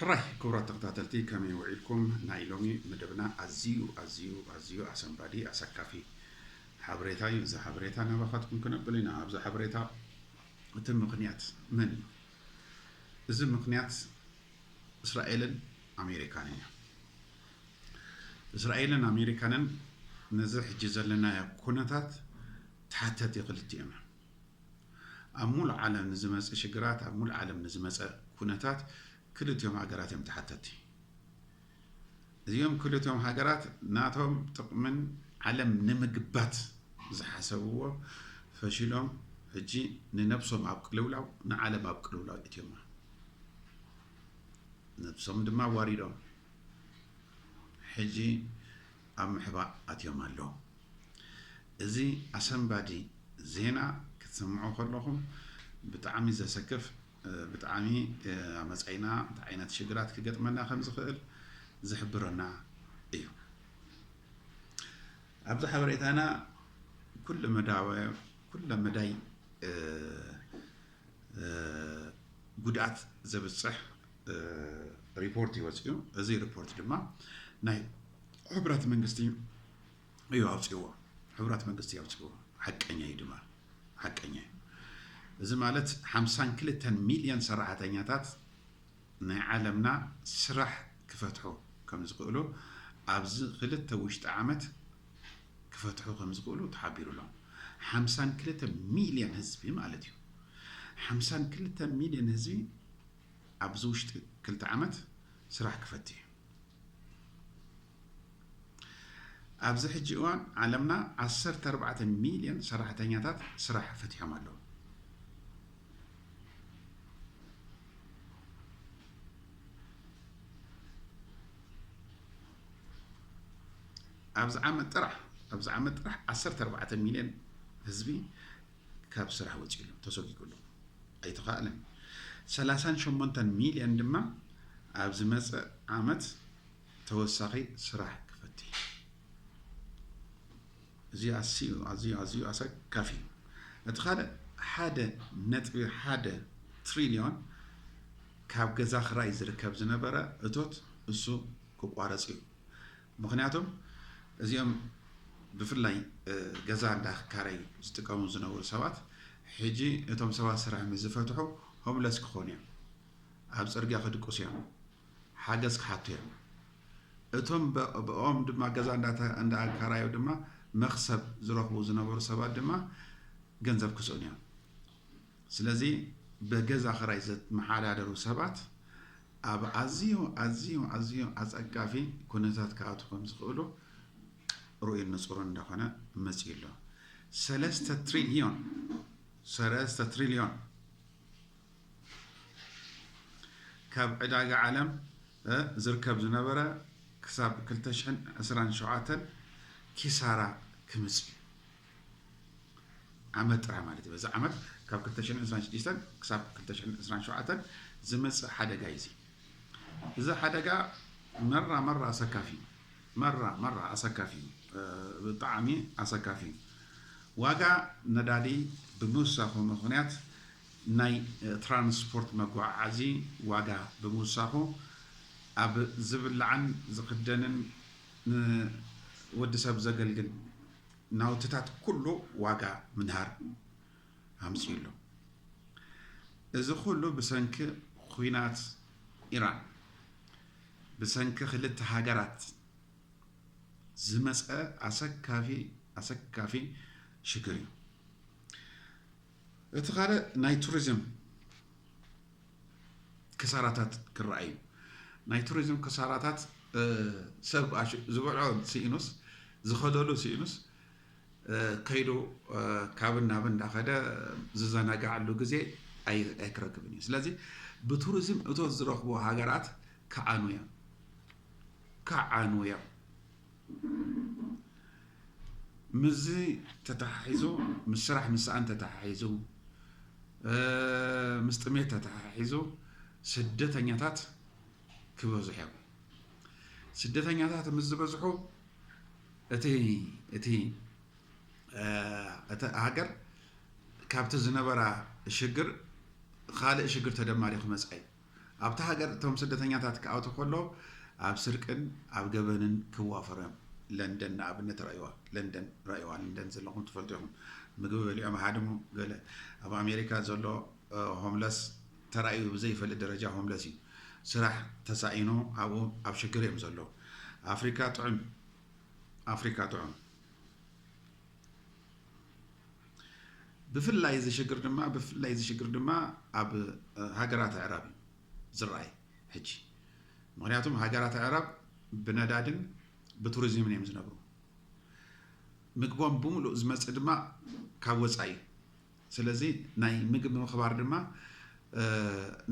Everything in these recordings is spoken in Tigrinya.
ጥራይ ክቡራት ተኸታተልቲ፣ ከመይ ውዒልኩም? ናይ ሎሚ መደብና ኣዝዩ፣ ኣዝዩ፣ ኣዝዩ ኣሰንባዲ፣ ኣሰካፊ ሓበሬታ እዩ። እዚ ሓበሬታ ናባኻትኩም ክነብል ኢና። ኣብዚ ሓበሬታ እቲ ምኽንያት መን እዩ? እዚ ምኽንያት እስራኤልን ኣሜሪካን እዩ። እስራኤልን ኣሜሪካንን ነዚ ሕጂ ዘለናዮ ኩነታት ተሓተቲ ክልቲኦም እዮም። ኣብ ሙሉእ ዓለም ንዝመጽእ ሽግራት፣ ኣብ ሙሉእ ዓለም ንዝመጸ ኩነታት ክልቲኦም ሃገራት እዮም ተሓተቲ። እዚኦም ክልቲኦም ሃገራት ናቶም ጥቕምን ዓለም ንምግባት ዝሓሰብዎ ፈሺሎም፣ ሕጂ ንነብሶም ኣብ ቅልውላው፣ ንዓለም ኣብ ቅልውላው እትዮማ። ነብሶም ድማ ኣዋሪዶም፣ ሕጂ ኣብ ምሕባእ ኣትዮም ኣለዉ። እዚ ኣሰንባዲ ዜና ክትሰምዑ ከለኹም ብጣዕሚ ዘሰክፍ፣ ብጣዕሚ ኣብ መጻኢና እንታይ ዓይነት ሽግራት ክገጥመና ከም ዝኽእል ዝሕብረና እዩ። ኣብዚ ሓበሬታና ኩለ መዳወ-፣ ኩለ መዳይ፣ እ፣ እ፣ ጉድኣት ዘብጽሕ፣ እ፣ ሪፖርት እዩ ወጺኡ። እዚ ሪፖርት ድማ ናይ ሕቡራት መንግስቲ እዩ ኣውጺእዎ። ሕቡራት መንግስቲ ኣውጺእዎ። ሓቀኛ እዩ ድማ። ሓቀኛ እዩ። እዚ ማለት ሓምሳን ክልተን ሚልዮን ሰራሕተኛታት ናይ ዓለምና ስራሕ ክፈትሑ ከም ዝኽእሉ፣ ኣብዚ ክልተ ውሽጢ ዓመት ክፈትሑ ከም ዝኽእሉ ተሓቢሩ ኣሎ። ሓምሳን ክልተ ሚልዮን ህዝቢ ማለት እዩ። ሓምሳን ክልተ ሚልዮን ህዝቢ ኣብዚ ውሽጢ ክልተ ዓመት ስራሕ ክፈቲ እዩ። ኣብዚ ሕጂ እዋን ዓለምና ዓሰርተ ኣርባዕተ ሚልዮን ሰራሕተኛታት ስራሕ ፈቲሖም ኣለዉ። ኣብዚ ዓመት ጥራሕ፣ ኣብዚ ዓመት ጥራሕ ዓሰርተ ኣርባዕተ ሚልዮን ህዝቢ ካብ ስራሕ ወጺኡ ኣሎ፣ ተሰጒጉ ኣሎ፣ ኣይተኻእለን። ሰላሳን ሸሞንተን ሚልዮን ድማ ኣብ ዝመጽእ ዓመት ተወሳኺ ስራሕ ክፈቲ። እዚ ኣዝዩ፣ ኣዝዩ፣ ኣዝዩ ኣሰካፊ እዩ። እቲ ካልእ ሓደ ነጥቢ ሓደ ትሪልዮን ካብ ገዛ ክራይ ዝርከብ ዝነበረ እቶት እሱ ክቋረጽ እዩ። ምኽንያቱም እዚኦም ብፍላይ፣ እ፣ ገዛ እንዳካረዩ ዝጥቀሙ ዝነበሩ ሰባት ሕጂ እቶም ሰባት ስራሕ ምስ ዝፈትሑ ሆምለስ ክኾኑ እዮም። ኣብ ጽርግያ ክድቅሱ እዮም። ሓገዝ ክሓቱ እዮም። እቶም ብ-፣ ብኦም ድማ ገዛ እንዳተ-፣ እንዳኣካራዩ ድማ መኽሰብ ዝረኽቡ ዝነበሩ ሰባት ድማ ገንዘብ ክስእኑ እዮም። ስለዚ ብገዛ ክራይ ዝመሓዳደሩ ሰባት ኣብ ኣዝዩ፣ ኣዝዩ፣ ኣዝዩ ኣጸጋፊ ኩነታት ክኣትዉ ከም ዝኽእሉ ርኡይን ንጹርን እንዳኾነ መጺኡ ኣሎ። ሰለስተ ትሪልዮን፣ ሰለስተ ትሪልዮን ካብ ዕዳጋ ዓለም፣ እ፣ ዝርከብ ዝነበረ ክሳብ ክልተ ሽሕን ዕስራን ሸውዓተን ኪሳራ ክምጽእ እዩ። ዓመት ጥራሕ ማለት እዩ። በዚ ዓመት ካብ ክልተ ሽሕን ዕስራን ሽዱሽተን ክሳብ ክልተ ሽሕን ዕስራን ሸውዓተን ዝመጽእ ሓደጋ እዩ እዚ። እዚ ሓደጋ መራ መራ ኣሰካፊ እዩ። መራ መራ ኣሰካፊ እዩ። እ፣ ብጣዕሚ ኣሰካፊ እዩ። ዋጋ ነዳዲ ብምውሳኹ ምኽንያት ናይ፣ እ፣ ትራንስፖርት መጓዓዓዚ ዋጋ ብምውሳኹ ኣብ ዝብላዕን ዝኽደንን ንወዲ ሰብ ዘገልግል ናውትታት ኩሉ ዋጋ ምንሃር ኣምጺኡ ኣሎ። እዚ ኩሉ ብሰንኪ ኲናት ኢራን፣ ብሰንኪ ክልተ ሃገራት ዝመጸ ኣሰካፊ፣ ኣሰካፊ ሽግር እዩ። እቲ ካልእ ናይ ቱሪዝም ክሳራታት ክረኣዩ። ናይ ቱሪዝም ክሳራታት፣ እ፣ ሰብ ኣሽ-፣ ዝበልዖ ስኢኑስ፣ ዝኸደሉ ስኢኑስ፣ እ፣ ከይዱ፣ እ፣ ካብን ናብን እንዳኸደ ዝዘናግዓሉ ግዜ ኣይ-፣ ኣይክረክብን እዩ። ስለዚ ብቱሪዝም እቶት ዝረኽቡ ሃገራት ክዓኑ እዮም። ክዓኑ እዮም። ምስዚ ተተሓሒዙ፣ ምስ ስራሕ ምስኣን ተተሓሒዙ፣ እ፣ ምስ ጥሜት ተተሓሒዙ ስደተኛታት ክበዝሑ እዮም። ስደተኛታት ምስ ዝበዝሑ እቲ፣ እቲ፣ እ፣ እቲ ሃገር ካብቲ ዝነበራ ሽግር ካልእ ሽግር ተደማሪ ክመጽኣ እዩ። ኣብቲ ሃገር እቶም ስደተኛታት ክኣትዉ ከሎ ኣብ ስርቅን ኣብ ገበንን ክዋፈሩ እዮም። ለንደን ንኣብነት ረእይዋ፣ ለንደን ረእይዋ፣ ለንደን ዘለኹም ትፈልጡ ኢኹም። ምግቢ በሊዖም ሃድሙ ገለ። ኣብ ኣሜሪካ ዘሎ ሆምለስ ተራእዩ ብዘይፈልጥ ደረጃ ሆምለስ እዩ። ስራሕ ተሳኢኑ ኣብኡ ኣብ ሽግር እዮም ዘለዉ። ኣፍሪካ ጥዑም ኣፍሪካ ጥዑም። ብፍላይ እዚ ሽግር ድማ ብፍላይ እዚ ሽግር ድማ ኣብ ሃገራት ኣዕራብ እዩ ዝረኣይ ሕጂ። ምክንያቱም ሃገራት ኣዕራብ ብነዳድን ብቱሪዝምን እዮም ዝነብሩ። ምግቦም ብምሉእ ዝመፅእ ድማ ካብ ወፃኢ እዩ። ስለዚ ናይ ምግቢ ምኽባር ድማ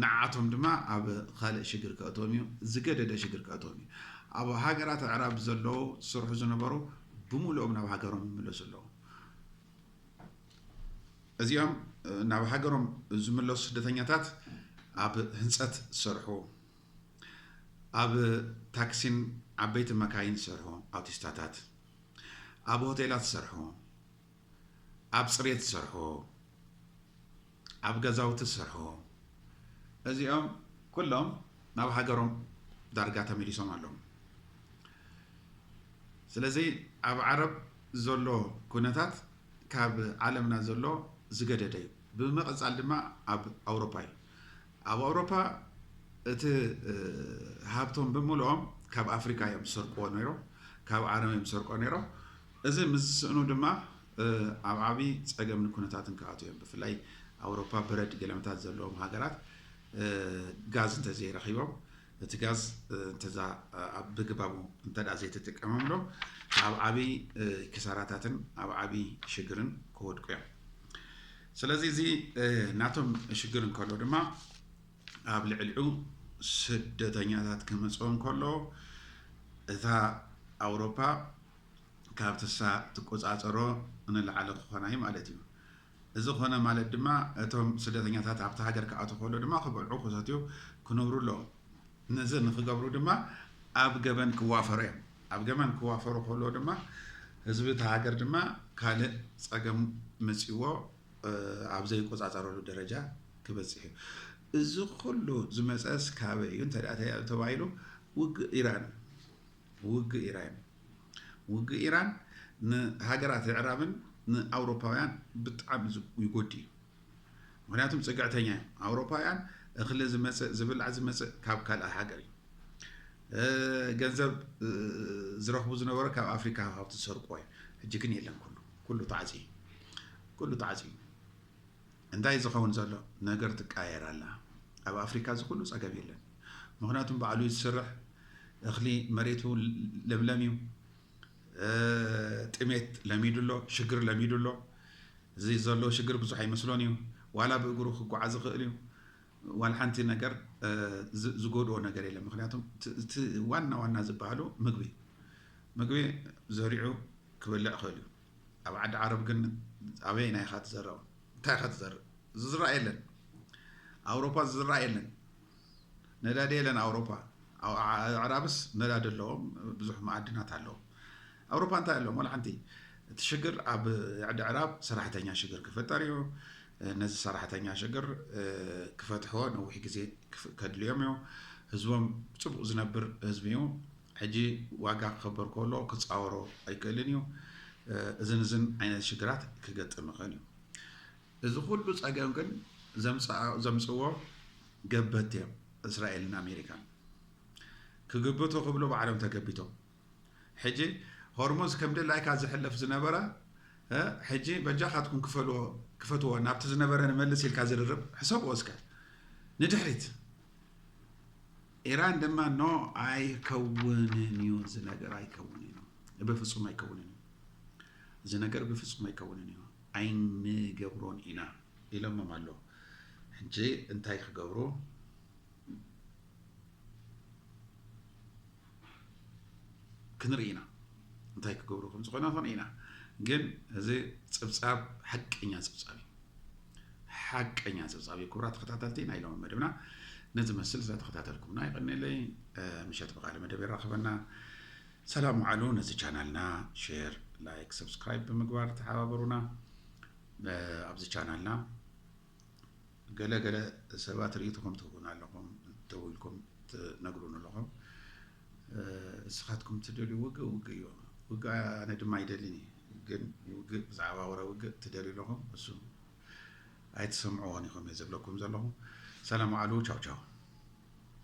ንዓቶም ድማ ኣብ ካልእ ሽግር ከእትዎም እዩ፣ ዝገደደ ሽግር ከእትዎም እዩ። ኣብ ሃገራት ኣዕራብ ዘለዉ ዝሰርሑ ዝነበሩ ብምሉኦም ናብ ሃገሮም ይምለሱ ኣለዉ። እዚኦም ናብ ሃገሮም ዝምለሱ ስደተኛታት ኣብ ህንፀት ዝሰርሑ፣ ኣብ ታክሲን ዓበይቲ መካይን ዝሰርሑ ኣውቲስታታት፣ ኣብ ሆቴላት ዝሰርሑ፣ ኣብ ፅሬት ዝሰርሑ፣ ኣብ ገዛውቲ ዝሰርሑ፣ እዚኦም ኩሎም ናብ ሃገሮም ዳርጋ ተመሊሶም ኣለዉ። ስለዚ ኣብ ዓረብ ዘሎ ኩነታት ካብ ዓለምና ዘሎ ዝገደደ እዩ። ብምቕፃል ድማ ኣብ ኣውሮፓ እዩ። ኣብ ኣውሮፓ እቲ ሃብቶም ብምልኦም ካብ ኣፍሪካ እዮም ዝሰርቅዎ ነይሮም፣ ካብ ዓረብ እዮም ዝሰርቅዎ ነይሮም። እዚ ምስ ዝስእኑ ድማ ኣብ ዓብዪ ፀገምን ኩነታትን ክኣትዉ እዮም። ብፍላይ ኣውሮፓ በረድ ገለመታት ዘለዎም ሃገራት ጋዝ እንተዘይረኺቦም፣ እቲ ጋዝ እንተዛ ኣብ ብግባቡ እንተ ዘይተጠቀሞምሎም ኣብ ዓብዪ ክሳራታትን ኣብ ዓብዪ ሽግርን ክወድቁ እዮም። ስለዚ እዚ ናቶም ሽግር እንከሎ ድማ ኣብ ልዕሊኡ ስደተኛታት ክመፅኦ እንከሎ እታ ኣውሮፓ ካብ ትሳ ትቆፃፀሮ ንላዕሊ ክኾና እዩ ማለት እዩ። እዚ ኮነ ማለት ድማ እቶም ስደተኛታት ኣብቲ ሃገር ክኣትዉ ከሎ ድማ ክበልዑ ክሰትዩ ክነብሩ ኣለዎም። ነዚ ንክገብሩ ድማ ኣብ ገበን ክዋፈሩ እዮም። ኣብ ገበን ክዋፈሩ ከሎ ድማ ህዝቢ እቲ ሃገር ድማ ካልእ ፀገም መፂዎ ኣብ ዘይቆፃፀረሉ ደረጃ ክበፅሕ እዩ። እዚ ኩሉ ዝመፀስ ካበይ እዩ እንተ ተባሂሉ ውግእ ኢራን እዩ። ውግእ ኢራን ውግእ ኢራን ንሃገራት ኣዕራብን ንኣውሮፓውያን ብጣዕሚ ይጎዲ እዩ። ምክንያቱም ፅግዕተኛ እዮም ኣውሮፓውያን። እኽሊ ዝመፅእ ዝብላዕ ዝመፅእ ካብ ካልእ ሃገር እዩ። ገንዘብ ዝረኽቡ ዝነበረ ካብ ኣፍሪካ ሃብቲ ዝሰርቅዎ እዩ። ሕጂ ግን የለን። ኩሉ ኩሉ ተዓፅዩ ኩሉ ተዓፅዩ። እንታይ ዝኸውን ዘሎ ነገር ትቃየር ኣላ። ኣብ ኣፍሪካ እዚ ኩሉ ፀገም የለን። ምክንያቱም ባዕሉ እዩ ዝስርሕ። እኽሊ መሬቱ ለምለም እዩ። ጥሜት ለሚዱ ኣሎ፣ ሽግር ለሚዱ ኣሎ። እዚ ዘሎ ሽግር ብዙሕ ኣይመስሎን እዩ። ዋላ ብእግሩ ክጓዓዝ ይኽእል እዩ። ዋላ ሓንቲ ነገር ዝጎድኦ ነገር የለን። ምክንያቱም እቲ ዋና ዋና ዝበሃሉ ምግቢ ምግቢ ዘሪዑ ክበልዕ ይኽእል እዩ። ኣብ ዓዲ ዓረብ ግን ኣበየናይ ኢኻ ትዘርእ? እንታይ ኢኻ ትዘርእ? ዝዝራእ የለን። ኣውሮፓ ዝዝራእ የለን። ነዳዲ የለን ኣውሮፓ። ኣዕራብስ ነዳዲ ኣለዎም፣ ብዙሕ መኣድናት ኣለዎም። ኣውሮፓ እንታይ ኣለዎም? ዋላ ሓንቲ። እቲ ሽግር ኣብ ዓዲ ኣዕራብ ሰራሕተኛ ሽግር ክፍጠር እዩ። ነዚ ሰራሕተኛ ሽግር ክፈትሕዎ ነዊሕ ግዜ ከድልዮም እዩ። ህዝቦም ብፅቡቕ ዝነብር ህዝቢ እዩ። ሕጂ ዋጋ ክኸበር ከሎ ክፃወሮ ኣይክእልን እዩ። እዝን እዝን ዓይነት ሽግራት ክገጥም ይኽእል እዩ። እዚ ኩሉ ፀገም ግን ዘምፅዎ ገበቲ እዮም፣ እስራኤልን ኣሜሪካን። ክግብቱ ክብሉ ባዕሎም ተገቢቶም። ሕጂ ሆርሙዝ ከም ድላይካ ዝሕለፍ ዝነበረ ሕጂ በጃኻትኩም ክፈትዎ ናብቲ ዝነበረ ንመልስ ኢልካ ዝርርብ ሕሰብዎ እስከ ንድሕሪት። ኢራን ድማ ኖ ኣይከውንን እዩ፣ እዚ ነገር ኣይከውንን እዩ፣ ብፍፁም ኣይከውንን እዩ፣ እዚ ነገር ብፍፁም ኣይከውንን እዩ፣ ኣይንገብሮን ኢና ኢሎሞም ኣሎ። ሕጂ እንታይ ክገብሩ ክንርኢ ኢና፣ እንታይ ክገብሩ ከም ዝኾነ ክንርኢ ኢና። ግን እዚ ፅብፃብ ሓቀኛ ፅብፃብ እዩ። ሓቀኛ ፀብፃብ እዩ። ክቡራት ተኸታተልቲ ናይ ሎሚ መደብና ነዚ መስል ስለተኸታተልኩምና ይቐንየለይ። ምሸት ብኻልእ መደብ የራኽበና። ሰላም ዋዕሉ። ነዚ ቻናልና ሼር፣ ላይክ፣ ሰብስክራይብ ብምግባር ተሓባበሩና። ኣብዚ ቻናልና ገለ ገለ ሰባት ርእይቶኹም ትህቡና ኣለኹም፣ ትነግሩኒ ኣለኹም። እስኻትኩም ትደልዩ ውግእ ውግእ እዩ። ውግእ ኣነ ድማ ኣይደልን እዩ። ግን ውግእ ብዛዕባ ወረ ውግእ ትደልዩ ኣለኹም እሱ ኣይትሰምዕዎን ኢኹም እየ ዝብለኩም ዘለኹ። ሰላም ዋዕሉ። ቻው ቻው።